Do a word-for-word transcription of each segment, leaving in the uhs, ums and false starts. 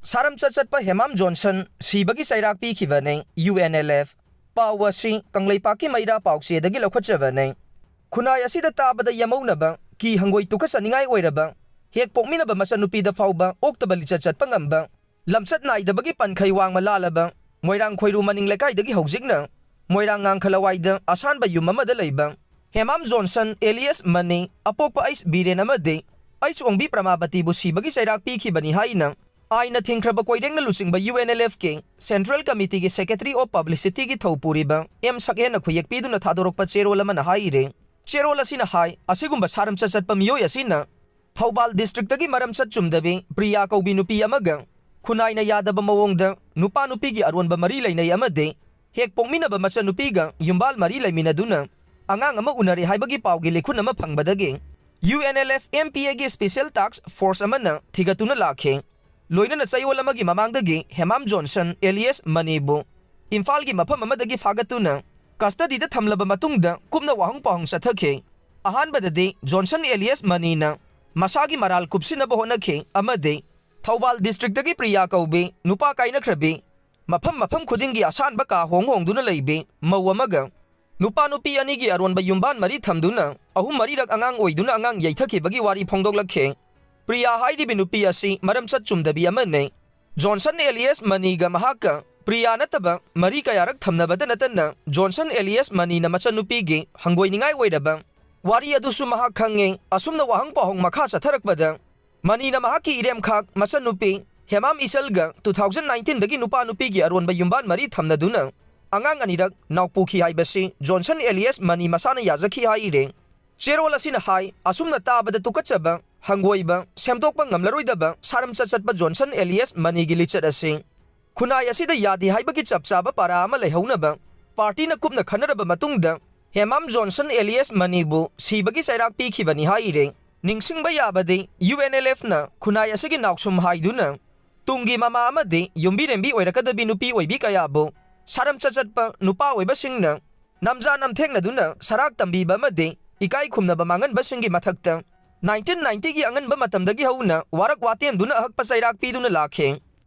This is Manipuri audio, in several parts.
ꯁꯥꯔꯝꯆꯠ ꯆꯠꯄ ꯍꯦꯃꯥꯝ ꯖꯣꯟꯁꯟ ꯁꯤꯕꯒꯤ ꯆꯩꯔꯥꯛ ꯄꯤꯈꯤꯕꯅꯤ, ꯌꯨ ꯑꯦꯟ ꯑꯦꯜ ꯑꯦꯐ꯫ ꯄꯥꯎ ꯑꯁꯤ ꯀꯪꯂꯩꯄꯥꯛꯀꯤ ꯃꯩꯔꯥ ꯄꯥꯎꯆꯦꯗꯒꯤ ꯂꯧꯈꯠꯆꯕꯅꯤ꯫ ꯈꯨꯟꯅꯥꯏ ꯑꯁꯤꯗ ꯇꯥꯕꯗ ꯌꯥꯝꯃꯧꯅꯕ, ꯀꯤ ꯍꯪꯒꯣꯏ ꯇꯨꯀꯠꯆꯅꯤꯡꯉꯥꯏ ꯑꯣꯏꯔꯕ, ꯍꯦꯛ ꯄꯣꯛꯃꯤꯟꯅꯕ ꯃꯆꯟꯅꯨꯄꯤꯗ ꯐꯥꯎꯕ ꯑꯣꯛꯇꯕ ꯂꯤꯆꯠ ꯆꯠꯄ ꯉꯝꯕ, ꯂꯝꯆꯠ ꯅꯥꯏꯗꯕꯒꯤ ꯄꯟꯈꯩ ꯋꯥꯡꯃ ꯂꯥꯜꯂꯕ ꯃꯣꯏꯔꯥꯡ ꯈꯣꯏꯔꯨ ꯃꯅꯤꯡ ꯂꯩꯀꯥꯏꯗꯒꯤ ꯍꯧꯖꯤꯛꯅ ꯃꯣꯏꯔꯥꯡ ꯉꯥꯡꯈ ꯂꯋꯥꯏꯗ ꯑꯁꯥꯟꯕ ꯌꯨꯝ ꯑꯃꯗ ꯂꯩꯕ ꯍꯦꯃꯥꯝ ꯖꯣꯟꯁꯟ ꯑꯦꯂꯤꯌꯁ ꯃꯅꯤ, ꯑꯄꯣꯛꯄ ꯑꯩꯁ ꯕꯤꯔꯦꯟ ꯑꯃꯗꯤ ꯑꯩꯁ ꯑꯣꯡꯕꯤ ꯄ꯭ꯔꯃꯥꯄꯇꯤꯕꯨ ꯁꯤꯕꯒꯤ ꯆꯩꯔꯥꯛ ꯄꯤꯈꯤꯕꯅꯤ ꯍꯥꯏꯅ ꯑꯥꯏꯟꯅ ꯊꯤꯡꯈ꯭ꯔꯕ ꯀꯣꯏꯔꯦꯡꯅ ꯂꯨꯆꯤꯡꯕ ꯌꯨ ꯑꯦꯟ ꯑꯦꯜ ꯑꯦꯐꯀꯤ Central Committeeꯒꯤ Secretary of Publicityꯒꯤ ꯊꯧꯄꯨꯔꯤꯕ ꯑꯦꯝ ꯁꯛꯍꯦꯟꯅ ꯈꯨꯌꯦꯛ ꯄꯤꯗꯨꯅ ꯊꯥꯗꯣꯔꯛꯄ ꯆꯦꯔꯣꯜ ꯑꯃꯅ ꯍꯥꯏꯔꯤ꯫ ꯆꯦꯔꯣꯜ ꯑꯁꯤꯅ ꯍꯥꯏ, ꯑꯁꯤꯒꯨꯝꯕ ꯁꯥꯔꯝꯆꯠ ꯆꯠꯄ ꯃꯤꯑꯣꯏ ꯑꯁꯤꯅ ꯊꯧꯕꯥꯜ districtꯇꯒꯤ ꯃꯔꯝꯆꯠ ꯆꯨꯝꯗꯕꯤ ꯄ꯭ꯔꯤꯌꯥ ꯀꯧꯕꯤ ꯅꯨꯄꯤ ꯑꯃꯒ ꯈꯨꯟꯅꯥꯏꯅ ꯌꯥꯗꯕ ꯃꯑꯣꯡꯗ ꯅꯨꯄꯥ ꯅꯨꯄꯤꯒꯤ ꯑꯔꯣꯟꯕ ꯃꯔꯤ ꯂꯩꯅꯩ ꯑꯃꯗꯤ ꯍꯦꯛ ꯄꯣꯛꯃꯤꯟꯅꯕ ꯃꯆꯟꯅꯨꯄꯤꯒ ꯌꯨꯝꯕꯥꯜ ꯃꯔꯤ ꯂꯩꯃꯤꯟꯅꯗꯨꯅ ꯑꯉꯥꯡ ꯑꯃ ꯎꯅꯔꯦ ꯍꯥꯏꯕꯒꯤ ꯄꯥꯎꯒꯤ ꯂꯤꯈꯨꯟ ꯑꯃ ꯐꯪꯕꯗꯒꯤ U N L F M P ꯑꯦꯒꯤ Special Task Force ꯑꯃꯅ ꯊꯤꯒꯠꯇꯨꯅ ꯂꯥꯛꯈꯤ꯫ ꯂꯣꯏꯅꯅ ꯆꯌꯣꯜ ꯑꯃꯒꯤ ꯃꯃꯥꯡꯗꯒꯤ ꯍꯦꯃꯥꯝ ꯖꯣꯟꯁꯟ ꯑꯦꯂꯤꯌꯁ ꯃꯅꯤꯕꯨ ꯏꯝꯐꯥꯜꯒꯤ ꯃꯐꯝ ꯑꯃꯗꯒꯤ ꯐꯥꯒꯠꯇꯨꯅ custody ꯗ ꯊꯝꯂꯕ ꯃꯇꯨꯡꯗ ꯀꯨꯞꯅ ꯋꯥꯍꯪ ꯄꯥꯎꯍꯪ ꯆꯠꯊꯈꯤ꯫ ꯑꯍꯥꯟꯕꯗꯗꯤ ꯖꯣꯟꯁꯟ ꯑꯦꯂꯤꯌꯁ ꯃꯅꯤꯅ ꯃꯁꯥꯒꯤ ꯃꯔꯥꯜ ꯀꯨꯞꯁꯤꯟꯅꯕ ꯍꯣꯠꯅꯈꯤ ꯑꯃꯗꯤ ꯊꯧꯕꯥꯜ districtꯇꯒꯤ ꯄ꯭ꯔꯤꯌꯥ ꯀꯧꯕꯤ ꯅꯨꯄꯥ ꯀꯥꯏꯅꯈ꯭ꯔꯕꯤ, ꯃꯐꯝ ꯃꯐꯝ ꯈꯨꯗꯤꯡꯒꯤ ꯑꯁꯥꯟꯕ ꯀꯥ ꯍꯣꯡ ꯍꯣꯡꯗꯨꯅ ꯂꯩꯕꯤ ꯃꯧ ꯑꯃꯒ ꯅꯨꯄꯥ ꯅꯨꯄꯤ ꯑꯅꯤꯒꯤ ꯑꯔꯣꯟꯕ ꯌꯨꯝꯕꯥꯟ ꯃꯔꯤ ꯊꯝꯗꯨꯅ ꯑꯍꯨꯝ ꯃꯔꯤꯔꯛ ꯑꯉꯥꯡ ꯑꯣꯏꯗꯨꯅ ꯑꯉꯥꯡ ꯌꯩꯊꯈꯤꯕꯒꯤ ꯋꯥꯔꯤ ꯐꯣꯡꯗꯣꯛꯂꯛꯈꯤ꯫ ꯄ꯭ꯔꯤꯌꯥ ꯍꯥꯏꯔꯤꯕꯤ ꯅꯨꯄꯤ ꯑꯁꯤ ꯃꯔꯝꯆꯠ ꯆꯨꯝꯗꯕꯤ ꯑꯃꯅꯤ꯫ ꯖꯣꯟꯁꯟ ꯑꯦꯂꯤꯌꯁ ꯃꯅꯤꯒ ꯃꯍꯥꯛꯀ ꯄ꯭ꯔꯤꯌꯥ ꯅꯠꯇꯕ ꯃꯔꯤ ꯀꯌꯥꯔꯛ ꯊꯝꯅꯕꯗ ꯅꯠꯇꯅ ꯖꯣꯟꯁꯟ ꯑꯦꯂꯤꯌꯁ ꯃꯅꯤꯅ ꯃꯆꯟꯅꯨꯄꯤꯒꯤ ꯍꯪꯒꯣꯏꯅꯤꯡꯉꯥꯏ ꯑꯣꯏꯔꯕ ꯋꯥꯔꯤ ꯑꯗꯨꯁꯨ ꯃꯍꯥꯛ ꯈꯪꯉꯤ꯫ ꯑꯁꯨꯝꯅ ꯋꯥꯍꯪ ꯄꯥꯎꯍꯪ ꯃꯈꯥ ꯆꯠꯊꯔꯛꯄꯗ ꯃꯅꯤꯅ ꯃꯍꯥꯛꯀꯤ ꯏꯔꯦꯝꯈꯥꯛ ꯃꯆꯟꯅꯨꯄꯤ ꯍꯦꯃꯥꯝ ꯏꯆꯜꯒ two thousand nineteenꯗꯒꯤ ꯅꯨꯄꯥ ꯅꯨꯄꯤꯒꯤ ꯑꯔꯣꯟꯕ ꯌꯨꯝꯕꯥꯟ ꯃꯔꯤ ꯊꯝꯅꯗꯨꯅ ꯑꯉꯥꯡ ꯑꯅꯤꯔꯛ ꯅꯥꯎꯄꯨꯈꯤ ꯍꯥꯏꯕꯁꯤ ꯖꯣꯟꯁꯟ ꯑꯦꯂꯤꯌꯁ ꯃꯅꯤ ꯃꯁꯥꯅ ꯌꯥꯖꯈꯤ ꯍꯥꯏꯔꯦ꯫ ꯆꯦꯔꯣꯜ ꯑꯁꯤꯅ ꯍꯥꯏ, ꯑꯁꯨꯝꯅ ꯇꯥꯕꯗ ꯇꯨꯀꯠꯆꯕ, ꯍꯪꯒꯣꯏꯕ, ꯁꯦꯝꯗꯣꯛꯄ ꯉꯝꯂꯔꯣꯏꯗꯕ ꯁꯥꯔꯝꯆꯠ ꯆꯠꯄ ꯖꯣꯟꯁꯟ ꯑꯦꯂꯤꯌꯁ ꯃꯅꯤꯒꯤ ꯂꯤꯆꯠ ꯑꯁꯤ ꯈꯨꯟꯅꯥꯏ ꯑꯁꯤꯗ ꯌꯥꯗꯦ ꯍꯥꯏꯕꯒꯤ ꯆꯞ ꯆꯥꯕ ꯄꯥꯔꯥ ꯑꯃ ꯂꯩꯍꯧꯅꯕ ꯄꯥꯔꯇꯤꯅ ꯀꯨꯞꯅ ꯈꯟꯅꯔꯕ ꯃꯇꯨꯡꯗ ꯍꯦꯃꯥꯝ ꯖꯣꯟꯁꯟ ꯑꯦꯂꯤꯌꯁ ꯃꯅꯤꯕꯨ ꯁꯤꯕꯒꯤ ꯆꯩꯔꯥꯛ ꯄꯤꯈꯤꯕꯅꯤ ꯍꯥꯏꯔꯦ꯫ ꯅꯤꯡꯁꯤꯡꯕ ꯌꯥꯕꯗꯤ ꯌꯨ ꯑꯦꯟ ꯑꯦꯜ ꯑꯦꯐꯅ ꯈꯨꯟꯅꯥꯏ ꯑꯁꯤꯒꯤ ꯅꯥꯎꯁꯨꯝ ꯍꯥꯏꯗꯨꯅ ꯇꯨꯡꯒꯤ ꯃꯃꯥ ꯑꯃꯗꯤ ꯌꯨꯝꯕꯤꯔꯦꯝꯕꯤ ꯑꯣꯏꯔꯛꯀꯗꯕꯤ ꯅꯨꯄꯤ ꯑꯣꯏꯕꯤ ꯀꯌꯥꯕꯨ ꯁꯥꯔꯝꯆꯠ ꯆꯠꯄ ꯅꯨꯄꯥ ꯑꯣꯏꯕꯁꯤꯡꯅ ꯅꯝꯖꯥ ꯅꯝꯊꯦꯡꯅꯗꯨꯅ ꯁꯔꯥꯛ ꯇꯝꯕꯤꯕ ꯑꯃꯗꯤ ꯏꯀꯥꯏ ꯈꯨꯝꯅꯕ ꯃꯥꯡꯍꯟꯕꯁꯤꯡꯒꯤ ꯃꯊꯛꯇ nineteen ninetyꯒꯤ ꯑꯉꯟꯕ ꯃꯇꯝꯗꯒꯤ ꯍꯧꯅ ꯋꯥꯔꯛ ꯋꯥꯇꯦꯟꯗꯨꯅ ꯑꯍꯛꯄ ꯆꯩꯔꯥꯛ ꯄꯤꯗꯨꯅ ꯂꯥꯛꯈꯤ꯫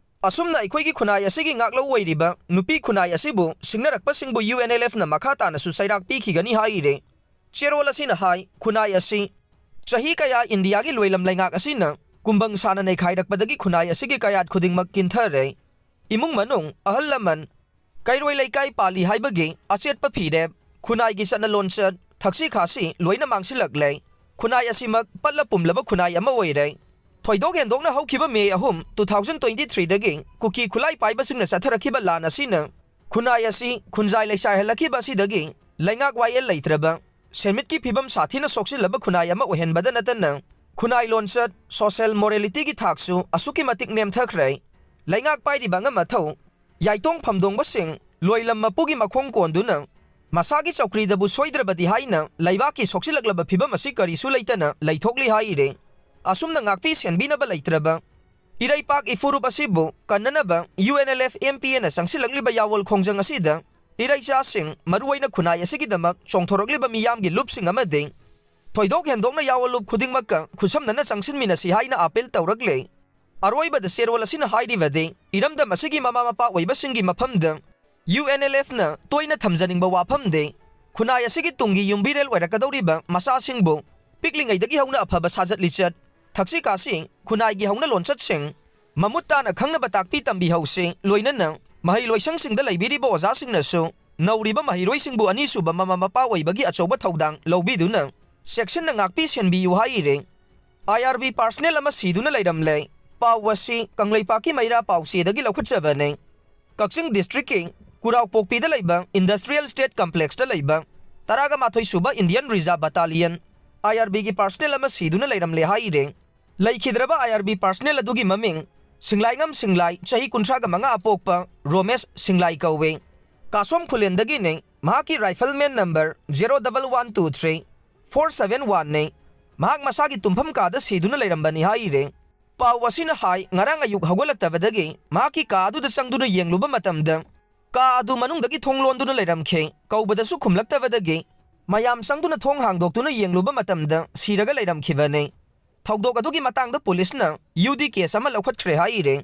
ꯑꯁꯨꯝꯅ ꯑꯩꯈꯣꯏꯒꯤ ꯈꯨꯟꯅꯥꯏ ꯑꯁꯤꯒꯤ ꯉꯥꯛꯂꯧ ꯑꯣꯏꯔꯤꯕ ꯅꯨꯄꯤ ꯈꯨꯟꯅꯥꯏ ꯑꯁꯤꯕꯨ ꯁꯤꯡꯅꯔꯛꯄꯁꯤꯡꯕꯨ ꯌꯨ ꯑꯦꯟ ꯑꯦꯜ ꯑꯦꯐꯅ ꯃꯈꯥ ꯇꯥꯅꯁꯨ ꯆꯩꯔꯥꯛ ꯄꯤꯈꯤꯒꯅꯤ ꯍꯥꯏꯔꯤ꯫ ꯆꯦꯔꯣꯜ ꯑꯁꯤꯅ ꯍꯥꯏ, ꯈꯨꯟꯅꯥꯏ ꯑꯁꯤ ꯆꯍꯤ ꯀꯌꯥ ꯏꯟꯗꯤꯌꯥꯒꯤ ꯂꯣꯏꯂꯝ ꯂꯩꯉꯥꯛ ꯑꯁꯤꯅ ꯀꯨꯝꯕꯪ ꯁꯥꯅ ꯅꯩꯈꯥꯏꯔꯛꯄꯗꯒꯤ ꯈꯨꯟꯅꯥꯏ ꯑꯁꯤꯒꯤ ꯀꯌꯥꯠ ꯈꯨꯗꯤꯡꯃꯛ ꯀꯤꯟꯊꯔꯦ꯫ ꯏꯃꯨꯡ ꯃꯅꯨꯡ, ꯑꯍꯜ ꯂꯃꯟ, ꯀꯩꯔꯣꯏ ꯂꯩꯀꯥꯏ ꯄꯥꯜꯂꯤ ꯍꯥꯏꯕꯒꯤ ꯑꯆꯦꯠꯄ ꯐꯤꯔꯦꯞ, ꯈꯨꯟꯅꯥꯏꯒꯤ ꯆꯠꯅ ꯂꯣꯟꯆꯠ, ꯊꯛꯁꯤ ꯈꯥꯁꯤ ꯂꯣꯏꯅ ꯃꯥꯡꯁꯤꯜꯂꯛꯂꯦ꯫ ꯈꯨꯟꯅꯥꯏ ꯑꯁꯤꯃꯛ ꯄꯠꯂ ꯄꯨꯝꯂꯕ ꯈꯨꯟꯅꯥꯏ ꯑꯃ ꯑꯣꯏꯔꯦ꯫ ꯊꯣꯏꯗꯣꯛ ꯍꯦꯟꯗꯣꯛꯅ ꯍꯧꯈꯤꯕ ꯃꯦ ꯑꯍꯨꯝ, ꯇꯨ ꯊꯥꯎꯖꯟ ꯇ꯭ꯋꯦꯟꯇꯤ ꯊ꯭ꯔꯤꯗꯒꯤ ꯀꯨꯀꯤ ꯈꯨꯠꯂꯥꯏ ꯄꯥꯏꯕꯁꯤꯡꯅ ꯆꯠꯊꯔꯛꯈꯤꯕ ꯂꯥꯟ ꯑꯁꯤꯅ ꯈꯨꯟꯅꯥꯏ ꯑꯁꯤ ꯈꯨꯟꯖꯥꯏ ꯂꯩꯁꯥꯏꯍꯜꯂꯛꯈꯤꯕ ꯑꯁꯤꯗꯒꯤ ꯂꯩꯉꯥꯛ ꯋꯥꯌꯦꯜ ꯂꯩꯇ꯭ꯔꯕ, ꯁꯦꯟꯃꯤꯠꯀꯤ ꯐꯤꯕꯝ ꯁꯥꯊꯤꯅ ꯁꯣꯛꯆꯤꯜꯂꯕ ꯈꯨꯟꯅꯥꯏ ꯑꯃ ꯑꯣꯏꯍꯟꯕꯗ ꯅꯠꯇꯅ ꯈꯨꯟꯅꯥꯏ ꯂꯣꯟꯆꯠ, ꯁꯣꯁꯦꯜ ꯃꯣꯔꯦꯂꯤꯇꯤꯒꯤ ꯊꯥꯛꯁꯨ ꯑꯁꯨꯛꯀꯤ ꯃꯇꯤꯛ ꯅꯦꯝꯊꯈ꯭ꯔꯦ꯫ ꯂꯩꯉꯥꯛ ꯄꯥꯏꯔꯤꯕ ꯑꯉꯝ ꯑꯊꯧ, ꯌꯥꯏꯇꯣꯡ ꯐꯝꯗꯣꯡꯕꯁꯤꯡ ꯂꯣꯏꯂꯝ ꯃꯄꯨꯒꯤ ꯃꯈꯣꯡ ꯀꯣꯟꯗꯨꯅ ꯃꯁꯥꯒꯤ ꯆꯧꯀ꯭ꯔꯤꯗꯕꯨ ꯁꯣꯏꯗ꯭ꯔꯕꯗꯤ ꯍꯥꯏꯅ ꯂꯩꯕꯥꯛꯀꯤ ꯁꯣꯛꯆꯤꯜꯂꯛꯂꯕ ꯐꯤꯕꯝ ꯑꯁꯤ ꯀꯔꯤꯁꯨ ꯂꯩꯇꯅ ꯂꯩꯊꯣꯛꯂꯤ ꯍꯥꯏꯔꯦ꯫ ꯑꯁꯨꯝꯅ ꯉꯥꯛꯄꯤ ꯁꯦꯟꯕꯤꯅꯕ ꯂꯩꯇ꯭ꯔꯕ ꯏꯔꯩꯄꯥꯛ ꯏꯐꯨꯔꯨꯞ ꯑꯁꯤꯕꯨ ꯀꯟꯅꯅꯕ U N L F M P ꯑꯦꯅ ꯆꯪꯁꯤꯜꯂꯛꯂꯤꯕ ꯌꯥꯋꯣꯜ ꯈꯣꯡꯖꯪ ꯑꯁꯤꯗ ꯏꯔꯩꯆꯥꯁꯤꯡ, ꯃꯔꯨꯑꯣꯏꯅ ꯈꯨꯟꯅꯥꯏ ꯑꯁꯤꯒꯤꯗꯃꯛ ꯆꯣꯡꯊꯣꯔꯛꯂꯤꯕ ꯃꯤꯌꯥꯝꯒꯤ ꯂꯨꯞꯁꯤꯡ ꯑꯃꯗꯤ ꯊꯣꯏꯗꯣꯛ ꯍꯦꯟꯗꯣꯛꯅ ꯌꯥꯋꯣꯜꯂꯨꯞ ꯈꯨꯗꯤꯡꯃꯛꯀ ꯈꯨꯠꯁꯝꯅꯅ ꯆꯪꯁꯤꯟꯃꯤꯟꯅꯁꯤ ꯍꯥꯏꯅ ꯑꯥꯄꯤꯜ ꯇꯧꯔꯛꯂꯦ꯫ ꯑꯔꯣꯏꯕꯗ ꯆꯦꯔꯣꯜ ꯑꯁꯤꯅ ꯍꯥꯏꯔꯤꯕꯗꯤ, ꯏꯔꯝꯗꯝ ꯑꯁꯤꯒꯤ ꯃꯃꯥ ꯃꯄꯥ ꯑꯣꯏꯕꯁꯤꯡꯒꯤ ꯃꯐꯝꯗ ꯌꯨ ꯑꯦꯟ ꯑꯦꯜ ꯑꯦꯐꯅ ꯇꯣꯏꯅ ꯊꯝꯖꯅꯤꯡꯕ ꯋꯥꯐꯝꯗꯤ, ꯈꯨꯟꯅꯥꯏ ꯑꯁꯤꯒꯤ ꯇꯨꯡꯒꯤ ꯌꯨꯝꯕꯤꯔꯦꯜ ꯑꯣꯏꯔꯛꯀꯗꯧꯔꯤꯕ ꯃꯆꯥꯁꯤꯡꯕꯨ ꯄꯤꯛꯂꯤꯉꯩꯗꯒꯤ ꯍꯧꯅ ꯑꯐꯕ ꯁꯥꯖꯠ ꯂꯤꯆꯠ, ꯊꯛꯁꯤ ꯈꯥꯁꯤ, ꯈꯨꯟꯅꯥꯏꯒꯤ ꯍꯧꯅ ꯂꯣꯟꯆꯠꯁꯤꯡ ꯃꯃꯨꯠ ꯇꯥꯅ ꯈꯪꯅꯕ ꯇꯥꯛꯄꯤ ꯇꯝꯕꯤꯍꯧꯁꯤ꯫ ꯂꯣꯏꯅꯅ ꯃꯍꯩꯂꯣꯏꯁꯪꯁꯤꯡꯗ ꯂꯩꯕꯤꯔꯤꯕ ꯑꯣꯖꯥꯁꯤꯡꯅꯁꯨ ꯅꯧꯔꯤꯕ ꯃꯍꯩꯔꯣꯏꯁꯤꯡꯕꯨ ꯑꯅꯤꯁꯨꯕ ꯃꯃꯥ ꯃꯄꯥ ꯑꯣꯏꯕꯒꯤ ꯑꯆꯧꯕ ꯊꯧꯗꯥꯡ ꯂꯧꯕꯤꯗꯨꯅ ꯆꯦꯛꯁꯤꯟꯅ ꯉꯥꯛꯄꯤ ꯁꯦꯟꯕꯤꯌꯨ ꯍꯥꯏꯔꯤ꯫ ꯑꯥꯏ ꯑꯥꯔ ꯕꯤ ꯄꯥꯔꯁꯅꯦꯜ ꯑꯃ ꯁꯤꯗꯨꯅ ꯂꯩꯔꯝꯂꯦ꯫ ꯄꯥꯎ ꯑꯁꯤ ꯀꯪꯂꯩꯄꯥꯛꯀꯤ ꯃꯩꯔꯥ ꯄꯥꯎꯆꯦꯗꯒꯤ ꯂꯧꯈꯠꯆꯕꯅꯤ꯫ ꯀꯛꯆꯤꯡ ꯗꯤꯁꯇ꯭ꯔꯤꯛꯀꯤ ꯀꯨꯔꯥꯎꯄꯣꯛꯄꯤꯗ ꯂꯩꯕ ꯏꯟꯗꯁꯇ꯭ꯔꯤꯌꯦꯜ ꯁ꯭ꯇꯦꯠ ꯀꯝꯄ꯭ꯂꯦꯛꯁꯇ ꯂꯩꯕ ꯇꯔꯥꯒ ꯃꯥꯊꯣꯏ ꯁꯨꯕ ꯏꯟꯗꯤꯌꯟ ꯔꯤꯖꯥꯔꯚ ꯕꯇꯥꯂꯤꯌꯟ, ꯑꯥꯏ ꯑꯥꯔ ꯕꯤꯒꯤ ꯄꯥꯔꯁꯅꯦꯜ ꯑꯃ ꯁꯤꯗꯨꯅ ꯂꯩꯔꯝꯂꯦ ꯍꯥꯏꯔꯤ꯫ ꯂꯩꯈꯤꯗ꯭ꯔꯕ ꯑꯥꯏ ꯑꯥꯔ ꯕꯤ ꯄꯥꯔꯁꯅꯦꯜ ꯑꯗꯨꯒꯤ ꯃꯃꯤꯡ ꯁꯤꯡꯂꯥꯏꯉꯝ ꯁꯤꯡꯂꯥꯏ, ꯆꯍꯤ ꯀꯨꯟꯊ꯭ꯔꯥꯒ ꯃꯉꯥ ꯑꯄꯣꯛꯄ ꯔꯣꯃꯦꯁ ꯁꯤꯡꯂꯥꯏ ꯀꯧꯏ꯫ ꯀꯥꯁꯣꯝ ꯈꯨꯂꯦꯟꯗꯒꯤꯅꯤ꯫ ꯃꯍꯥꯛꯀꯤ rifleman number zero double one two three four seven ꯋꯥꯟꯅꯤ꯫ ꯃꯍꯥꯛ ꯃꯁꯥꯒꯤ ꯇꯨꯝꯐꯝ ꯀꯥꯗ ꯁꯤꯗꯨꯅ ꯂꯩꯔꯝꯕꯅꯤ ꯍꯥꯏꯔꯤ꯫ ꯄꯥꯎ ꯑꯁꯤꯅ ꯍꯥꯏ, ꯉꯔꯥꯡ ꯑꯌꯨꯛ ꯍꯧꯒꯠꯂꯛꯇꯕꯗꯒꯤ ꯃꯍꯥꯛꯀꯤ ꯀꯥ ꯑꯗꯨꯗ ꯆꯪꯗꯨꯅ ꯌꯦꯡꯂꯨꯕ ꯃꯇꯝꯗ ꯀꯥ ꯑꯗꯨ ꯃꯅꯨꯡꯗꯒꯤ ꯊꯣꯡ ꯂꯣꯟꯗꯨꯅ ꯂꯩꯔꯝꯈꯤ꯫ ꯀꯧꯕꯗꯁꯨ ꯈꯨꯝꯂꯛꯇꯕꯗꯒꯤ ꯃꯌꯥꯝ ꯆꯪꯗꯨꯅ ꯊꯣꯡ ꯍꯥꯡꯗꯣꯛꯇꯨꯅ ꯌꯦꯡꯂꯨꯕ ꯃꯇꯝꯗ ꯁꯤꯔꯒ ꯂꯩꯔꯝꯈꯤꯕꯅꯤ꯫ ꯊꯧꯗꯣꯛ ꯑꯗꯨꯒꯤ ꯃꯇꯥꯡꯗ ꯄꯨꯂꯤꯁꯅ ꯌꯨ ꯗꯤ ꯀꯦꯁ ꯑꯃ ꯂꯧꯈꯠꯈ꯭ꯔꯦ ꯍꯥꯏꯔꯤ꯫